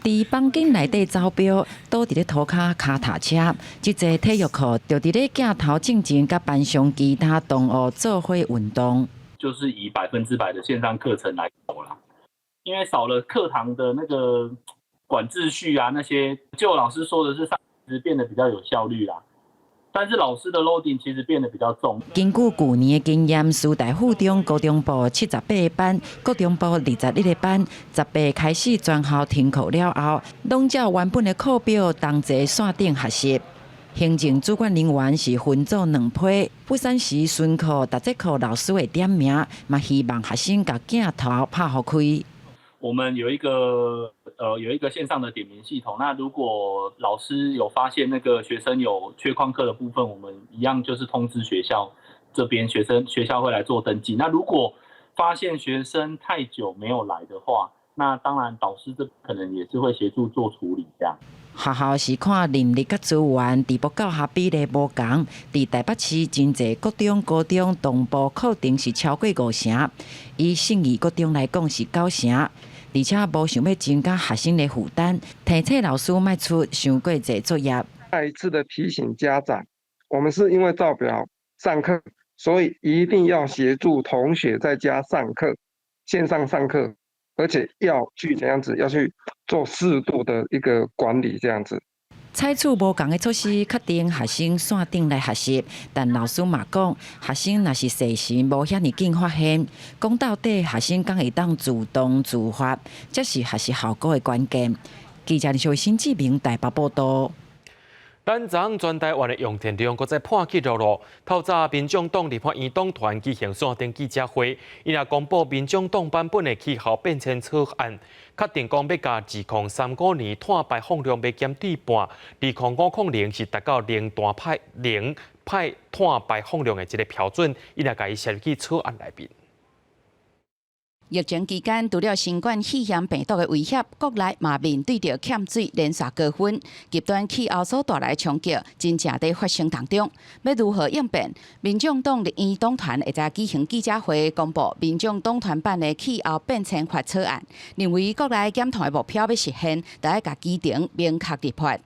佇房間內底走標，倒佇咧塗跤跤踏車，這節體育課就佇咧鏡頭進前，佮班上其他同學做伙運動。就是以100%的線上課程來走啦，因為少了課堂的那個管秩序啊，那些就老師說的是上變得比較有效率啦。但是老師的 loading 其實變得比較重。根據舊年的經驗，師大附中高中部78個班，國中部21個班，18開始全校停課了後，攏照原本的課表同齊線頂學習。行政主管人員是分組兩批，不三時巡課，逐節課老師會點名，嘛希望學生共鏡頭拍予開。我們有一個線上的點名系統，那如果老師有發現那個學生有缺曠課的部分，我們一樣就是通知學校這邊學生學校會來做登記。那如果發現學生太久沒有來的話，那當然導師這可能也是會協助做處理這樣。學校是看人力佮資源，佇部教學比例無仝。佇台北市真濟國中、高中同步課程是超過五成，以信義國中來講是九成。而且無想欲增加學生的負擔，提醒老師莫出傷過濟作業。再一次的提醒家長，我們是因為照表上課，所以一定要協助同學在家上課，線上上課，而且要去怎樣子，要去做適度的一個管理，這樣子。採取無仝的措施，確定學生線頂來學習，但老師嘛講，學生若是細心，無遐爾緊發現。講到底，學生敢會當主動自發，這是學習效果的關鍵。記者李新志明台北報道。咱昨昏全台灣的用電量閣再破紀錄咯。透早民眾黨立法院黨團舉行線頂記者會，𪜶也公布民眾黨版本的氣候變遷草案，確定講欲共2035年碳排放量欲減對半，2050是達到零碳排放量的這個標準，𪜶也共伊寫入去草案內面。疫情期間，除了新冠肺炎病毒的威脅，國內嘛面對著欠水連續高溫，極端氣候所帶來的衝擊，真正佇發生當中。欲如何應變？民眾黨立院黨團下晝舉行記者會，公布民眾黨團版的氣候變遷法草案，認為國內減碳的目標欲實現，著愛共規定明確立法。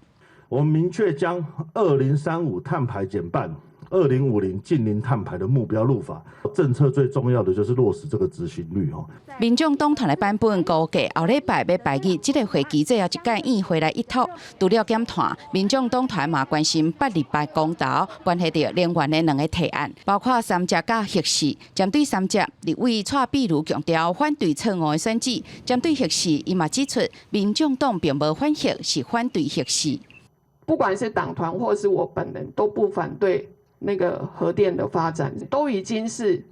我們明確將2035碳排減半，2050淨零碳排的目標入法，政策最重要的就是落實這個執行率哦。民眾黨團的版本估計後禮拜欲排入這個會期最後一屆院會來一討。除了減碳，民眾黨團嘛關心八二八公投關係著能源的兩个提案，包括三接佮核四。針對三接，立委蔡壁如強調反對錯誤的選舉；針對核四，伊嘛指出民眾黨並無反核，是反對核四。不管是黨團或是我本人，都不反對那個核電的發展，都已經是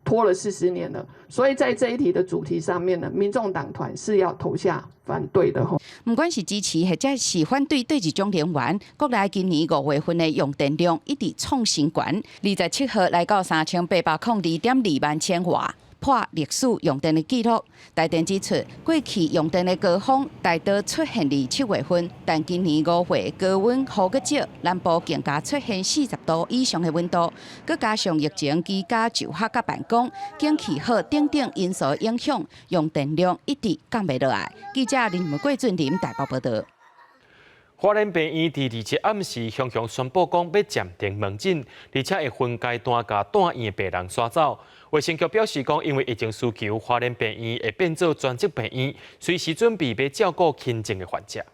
拖了40年了，所以在這一題的主題上面呢，民眾黨團是要投下反對的。毋管是支持或者是反對，佗一種能源，國內今年5月份的用電量一直創新高，27號來到3802.2萬千瓦。破歷史用電的紀錄。台電指出，過去用電的高峰大多出現佇7月份，但今年5月高溫雨閣少，南部更加出現40度以上的溫度，閣加上疫情居家就學佮辦公、景氣好等等因素影響，用電量一直降袂落來。記者林玫俊林台北報道。花蓮病院佇27暗時雄雄宣布講欲暫停門診，而且會分階段共住院的病人徙走。衛生局表示講，因為疫情需求，花蓮病院會變做專職病院，隨時準備欲照顧輕症的患者。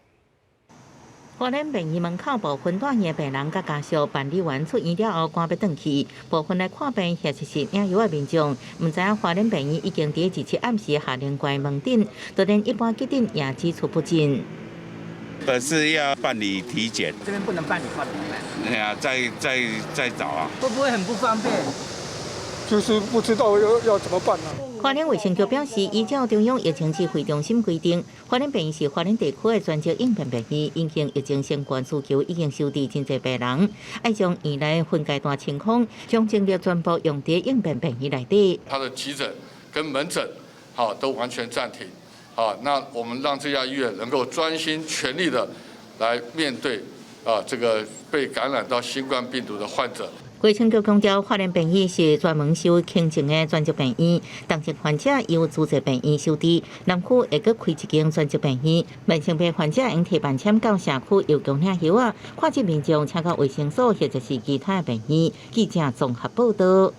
花蓮病院門口部分住院的病人佮家屬辦理完出院了後，趕欲轉去。部分來看病或者是領藥的民眾，毋知影花蓮病院已經佇27暗時下令關門診，就連一般急診也只出不進。本是要辦理體檢，這邊不能辦理，怎麼辦？哎呀，再找啊。會不會很不方便？就是不知道要怎麼辦呢？花蓮衛生局表示，依照中央疫情指揮中心規定，花蓮病院是花蓮地區的專職應變病院，因應疫情相關需求已經收治真濟病人，愛將院內分階段清空，將精力全部用佇應變病院內底。他的急診跟門診，好都完全暫停。啊，那我們讓這家醫院能夠專心全力的來面對啊這個被感染到新冠病毒的患者。衛生局強調，花蓮病院是專門收輕症的專責病院，重症患者由主責病院收治。南區會閣開一間專責病院，慢性病患者用提便簽到社區郵局領藥仔，看診民眾請到衛生所或者是其他的病院。記者綜合報道。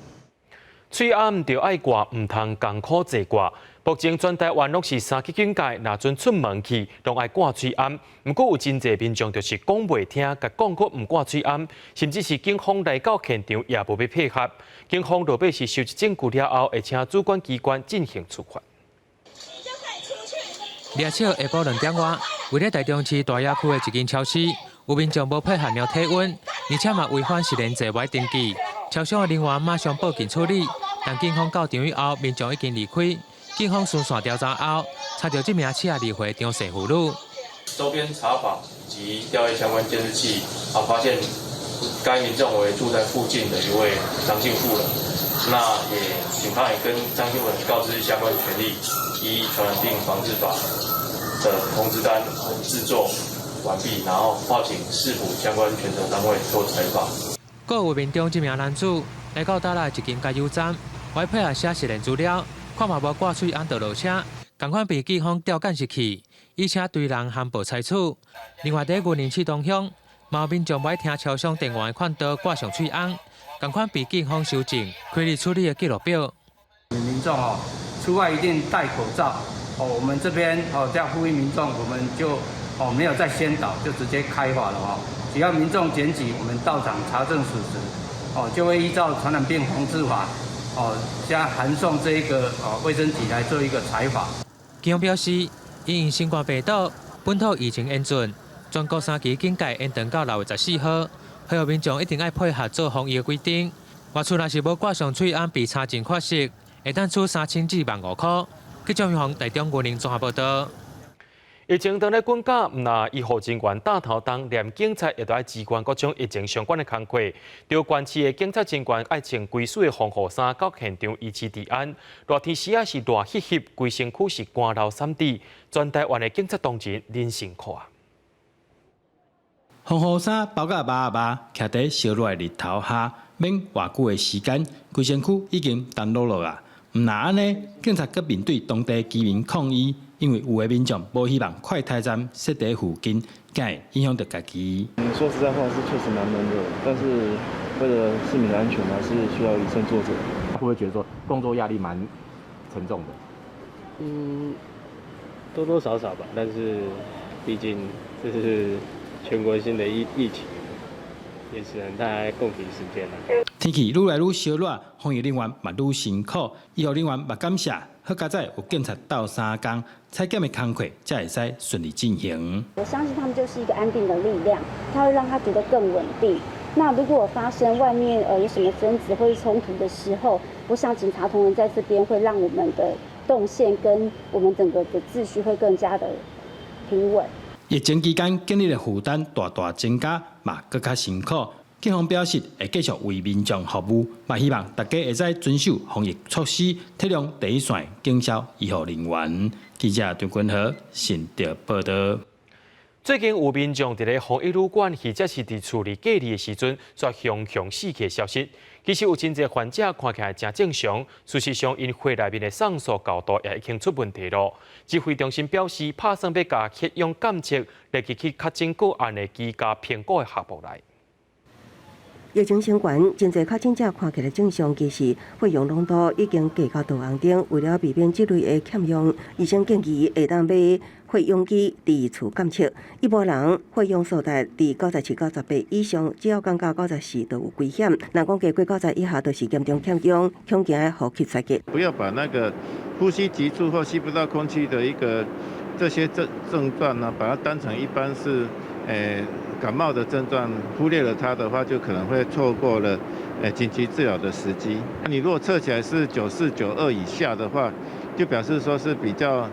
喙罨著愛掛，毋通艱苦坐掛。目前全台灣攏是三級警戒，若準出門去，攏愛掛喙罨。毋過有真濟民眾就是講袂聽，共講閣毋掛喙罨，甚至是警方來到現場也無欲配合。警方落尾是收集證據了後，會請主管機關進行處罰。掠笑下晡2點外，位咧台中市大雅區的一間超市，有民眾無配合量體溫，而且嘛違反實聯制無登記。超商的人員馬上報警處理，但警方到場以後，民眾已經離開。警方循線調查後，查著這名72歲張姓婦女。周邊查訪及調閱相關監視器，啊，發現該民眾為住在附近的一位張姓婦人。那也警方也跟張姓婦人告知相關權利，依傳染病防治法的通知單製作完畢，然後報請市府相關權責單位做採訪。閣有民眾這名男子來到搭來一間加油站，無配合寫實聯資料，看嘛無掛喙罨就落車，仝款被警方調監視器，以車追人含暴採取。另外，佇雲林市東鄉，嘛有民眾無愛聽超商店員勸導掛上喙罨，仝款被警方搜證，開立處理的記錄表。民眾哦，出外一定戴口罩哦。我們這邊哦，這樣呼籲民眾，我們就哦沒有再宣導，就直接開罰了哦。只要民眾檢舉，我們到場查證屬實，哦，就會依照傳染病防治法，哦，將函送這一個哦衛生局來做一個裁罰。警方表示，因應新冠病毒本土疫情嚴峻，全國三級警戒延長到6月14號，呼籲民眾一定愛配合做防疫的規定。外出若是無掛上喙罨被查證確實，會當處3000至15,000塊。記者黃台中雲林綜合報道。疫情當咧滾絞，毋但醫護人員擔頭重，連警察也都愛支援各種疫情相關的工課。著縣市的警察人員愛穿規水的防護衫到現場維持治安。熱天時仔是熱翕翕，規身軀是乾流潸滴。全台灣的警察同仁恁辛苦啊！防護衫包甲密密，徛佇燒熱的日頭下，免偌久的時間，規身軀已經乾漉漉啊！毋但按呢，警察閣面對當地居民抗議。因為有的民眾無希望快篩站設佇附近，驚會影響著家己。說實在話，是確實蠻悶熱，但是為了市民的安全，還是需要以身作則。會不會覺得說工作壓力蠻沉重的？嗯，多多少少吧，但是畢竟這是全國性的疫情，也只能大家共體時艱啦。天氣愈來愈燒熱，防疫人員嘛愈辛苦，醫護人員嘛感謝，好佳哉有警察鬥相共，採檢的工課才會使順利進行。我相信他們就是一個安定的力量，他會讓他覺得更穩定。那如果發生外面有什麼爭執或者衝突的時候，我想警察同仁在這邊會讓我們的動線跟我們整個的秩序會更加的平穩。疫情期間，警力的負擔大大增加，嘛閣較辛苦。警方表示會繼續為民眾服務，嘛希望大家會使遵守防疫措施，體諒第一線警消醫護人員。記者張君和新竹報道。最近有民眾佇咧防疫旅館，或者是佇厝裡隔離的時陣，煞雄雄死去的消息。其實有真濟患者看起來誠正常，事實上𪜶血內面的酸素濃度也已經出問題囉。指揮中心表示，拍算欲共血氧檢測列入去確診個案的居家評估的項目內。疫情升懸，真濟確診者看起來正常，其實血氧濃度已經低到大紅燈。為了避免這類的欠氧，醫生建議會當買血氧機佇厝檢測。一般人血氧數值佇97、98以上，只要降到94就有危險。若講低過90以下，就是嚴重欠氧，恐驚呼吸衰竭。不要把那個呼吸急促或吸不到空氣的一個這些症狀呢，把它當成一般是感冒的症狀，忽略了它的話，就可能會錯過了緊急治療的時機。你如果測起來是94、92以下的話，就表示說是比較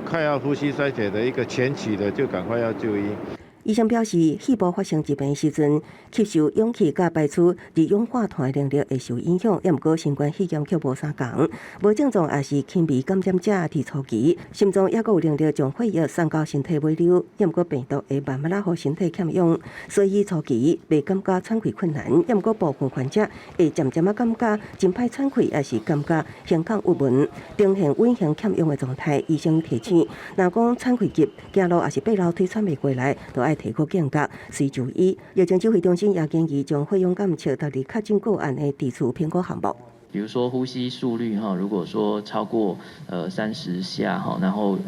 快要呼吸衰竭的一個前期的，就趕快要就醫。醫生表示，肺部發生疾病時陣，吸收氧氣佮排出二氧化碳的能力會受影響。抑毋過新冠肺炎卻無相仝，無症狀抑是輕微感染者佇初期，心臟猶閣有能力將血液送到身體尾溜，抑毋過病毒會慢慢仔予身體欠氧，所以初期袂感覺喘氣困難。抑毋過部分患者會漸漸仔感覺真歹喘氣，抑是感覺胸腔鬱悶，呈現隱形欠氧的狀態。醫生提醒，若講喘氣急，行路抑是爬樓梯喘袂過來，就愛提高警覺，隨就醫。疫情指揮中心也建議將血氧監測納入確診個案的地區評估項目。比如說呼吸速率哈，如果說超過30下哈，然後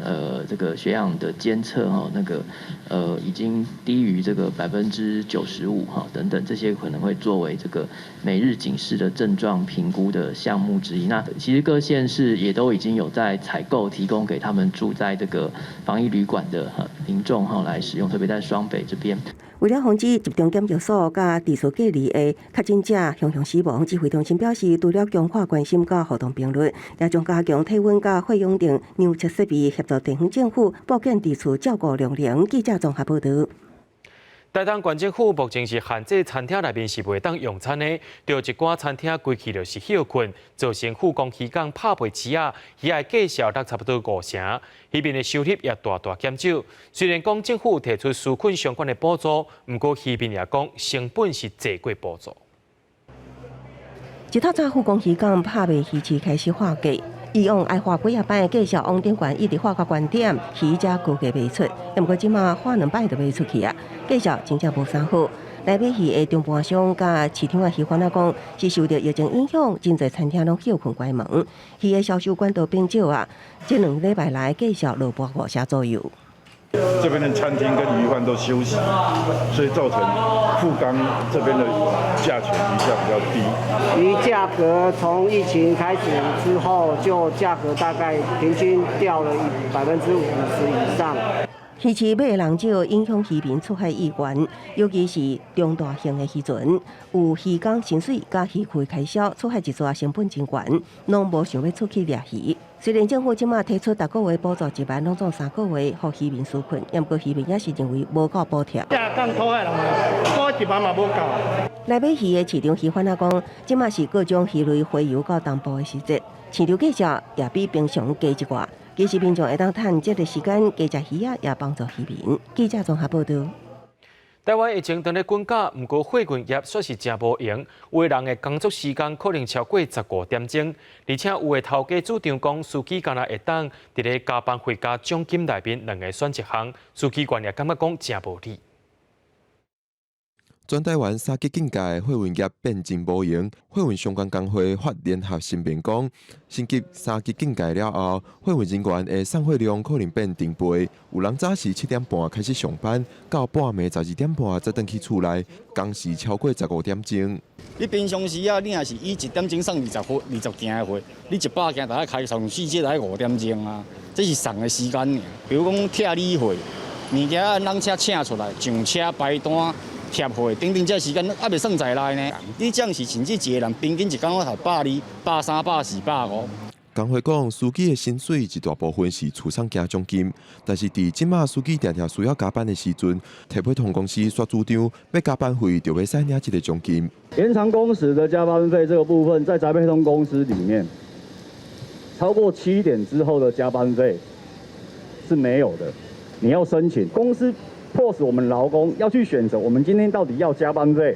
這個血氧的監測哈，那個已經低於這個95%哈等等，這些可能會作為這個每日警示的症狀評估的項目之一。那其實各縣市也都已經有在採購提供給他們住在這個防疫旅館的民眾哈來使用，特別在雙北這邊。為了防止集中檢疫所佮住宿隔離的確診者向向死亡，指揮中心表示，除了強化關心佮互動頻率，也將加強體溫佮血氧量量測設備，協助地方政府布建佇厝照顧量能。記者綜合報導。台東縣政府目前是限制餐廳內面是袂當用餐的，著一寡餐廳規氣就是歇睏，造成富岡漁港拍賣市仔，魚仔價數落差不多五成，漁民的收入也大大減少。雖然講政府提出紓困相關的補助，毋過漁民也講成本是濟過補助。一透早富岡漁港拍賣魚市開始喊價。以往愛喊幾仔擺，價數往頂懸，一直喊到懸點，魚才高價賣出。毋過這馬喊兩擺就賣出去啊，價數真正無啥好。來買魚的中盤商佮市場的魚販仔講，是受著疫情影響，真濟餐廳攏歇睏關門，魚的銷售管道變少啊。這兩禮拜來價數落半五成左右。這邊的餐廳跟魚販都休息，所以造成富岡這邊的價錢魚價比較低。魚價格從疫情開始之後，就價格大概平均掉了50%以上。魚市買的人少，影響漁民出海意願，尤其是中大型的漁船，有漁工薪水佮漁具開銷，出海一逝成本真懸，攏無想欲出去掠魚。雖然政府這馬提出逐個月補助1萬，攏總三個月，予漁民紓困，毋過漁民也是認為無夠補貼。這講討的人嘛，補1萬嘛無夠。來買魚的市場魚販仔講，這馬是各種魚類洄游到東部的時節，市場價數也比平常低一寡。其實民眾會當趁這個時間加食魚仔，也幫助漁民。記者綜合報導。台灣疫情當咧滾價，毋過貨運業煞是誠無閒，有的人的工作時間可能超過15點鐘，而且有的頭家主張講，司機敢若會當佇咧加班費佮獎金內面兩個選一項，司機員也感覺講誠無理。全台灣三級警戒，貨運業變真無閒。貨運相關工會發聯合聲明講，升級三級警戒了後，貨運人員的送貨量可能變成倍。有人早時7點半開始上班，到半暝12點半才轉去厝內，工時超過15點鐘。你平常時啊，你若是以1點鐘送20貨、20件的貨，你100件大概開上四節來5點鐘啊，這是送的時間爾。比如講拆理貨，物件按人車請出來，上車排單。貼貨等等，這時間猶未算在內呢。你這樣是甚至一個人平均一工攏頭120、130、140、150。工會講，司機的薪水一大部分是厝送加獎金，但是佇這馬司機定定需要加班的時陣，提配通公司煞主張欲加班費就袂使領這个獎金。延長工時的加班費這個部分，在宅配通公司裡面，超過7點之後的加班費是沒有的，你要申請公司。迫使我們勞工要去選擇，我們今天到底要加班費，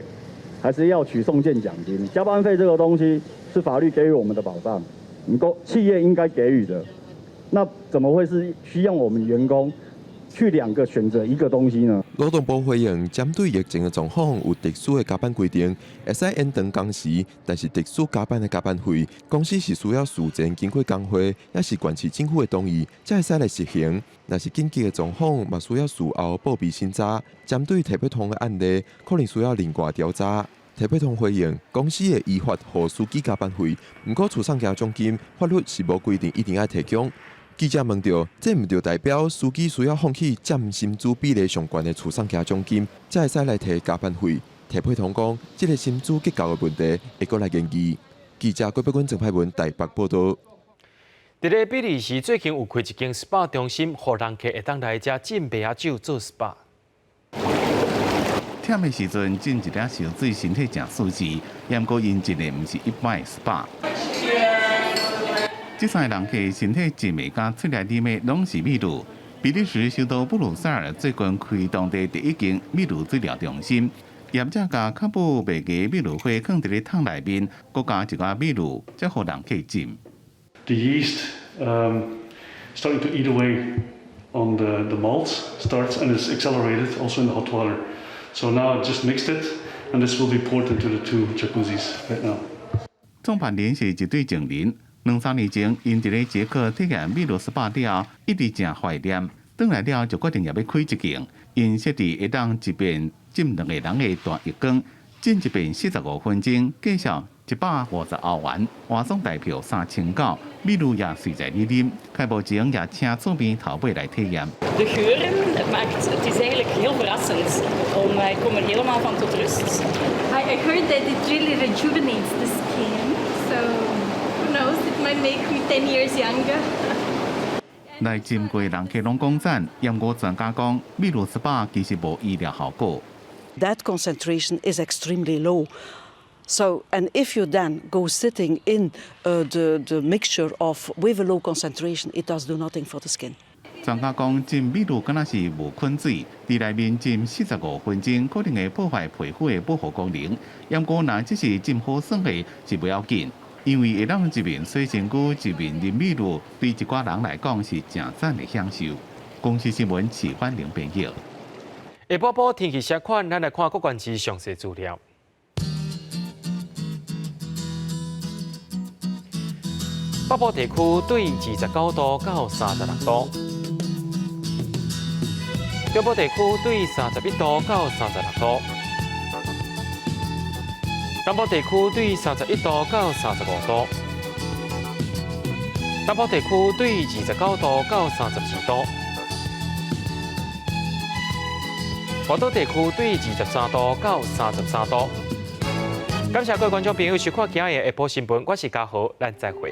還是要取送件獎金？加班費這個東西是法律給予我們的保障，你公企業應該給予的，那怎麼會是需要我們員工去兩個選擇一個東西呢？勞動部回應，針對疫情的狀況有特殊的加班規定，會使延長工時，但是特殊加班的加班費，公司是需要事前經過工會，抑是縣市政府的同意，才會使來實行。若是緊急的狀況，嘛需要事後報備審查。針對提配通的案例，可能需要另外調查。提配通回應，公司會依法予司機加班費，毋過厝送加獎金，法律是無規定一定愛提供。記者問著，這毋著代表司機需要放棄佔薪資比例上懸的厝送加獎金，才會使來提加班費？提配通講，這个薪資結構的問題會閣來研究。記者郭碧君、鄭派文台北報導。佇咧比利時最近有開一間 SPA 中心，予人客會當來遮浸麥仔酒做 SPA。忝的時陣浸一粒燒水，身體誠舒適。毋過𪜶浸的毋是一般的 SPA。這三个人客身體浸的佮喙內啉的攏是秘魯。比利時首都布魯塞爾最近開當地第一間秘魯水療中心，業者共較無麥芽秘魯花囥佇咧桶內面，閣加一寡秘魯，才予人客浸。 The yeast starting to eat away on the malt starts and is accelerated also in the hot water. So now I just mixed it, and this will be poured into the two jacuzzis right now. 創辦人是一對情人，兩三年前，𪜶佇咧捷克體驗秘魯 SPA 了後，一直誠懷念，轉來了後就決定欲欲開一間。𪜶設置會當一遍浸兩個人的大浴缸，浸一遍45分鐘，價數150歐元，活動台票3900，秘魯也隨在你啉。開幕前也請厝邊頭尾來體驗。 De geuren, het maakt, het is eigenlijk heel verrassend. Ik kom er helemaal van tot rust. I heard that it really rejuvenates the skin, so who knows, it might make me 10 years younger. 來浸過人客攏講讚，毋過專家講，秘魯 SPA 其實無醫療效果。 That concentration is extremely low. So, and if you then go sitting in the mixture of with a low concentration, it does do nothing for the skin. 專家講，浸秘魯敢若是無菌水，佇內面浸45分鐘，可能會破壞皮膚的保護功能。毋過，若只是浸好耍的，是無要緊，因為會當一面洗身軀，一面啉秘魯，對一寡人來講是誠讚的享受。公視新聞齊歡玲編譯。下晡晡天氣啥款？咱來看各縣市詳細資料。北部地區對29度到36度，中部地區對31度到36度，南部地區對31度到35度，南部地區對29度到32度，外島地區對23度到33度。感謝各位觀眾朋友收看今日的下晡新聞，我是嘉豪，咱再會。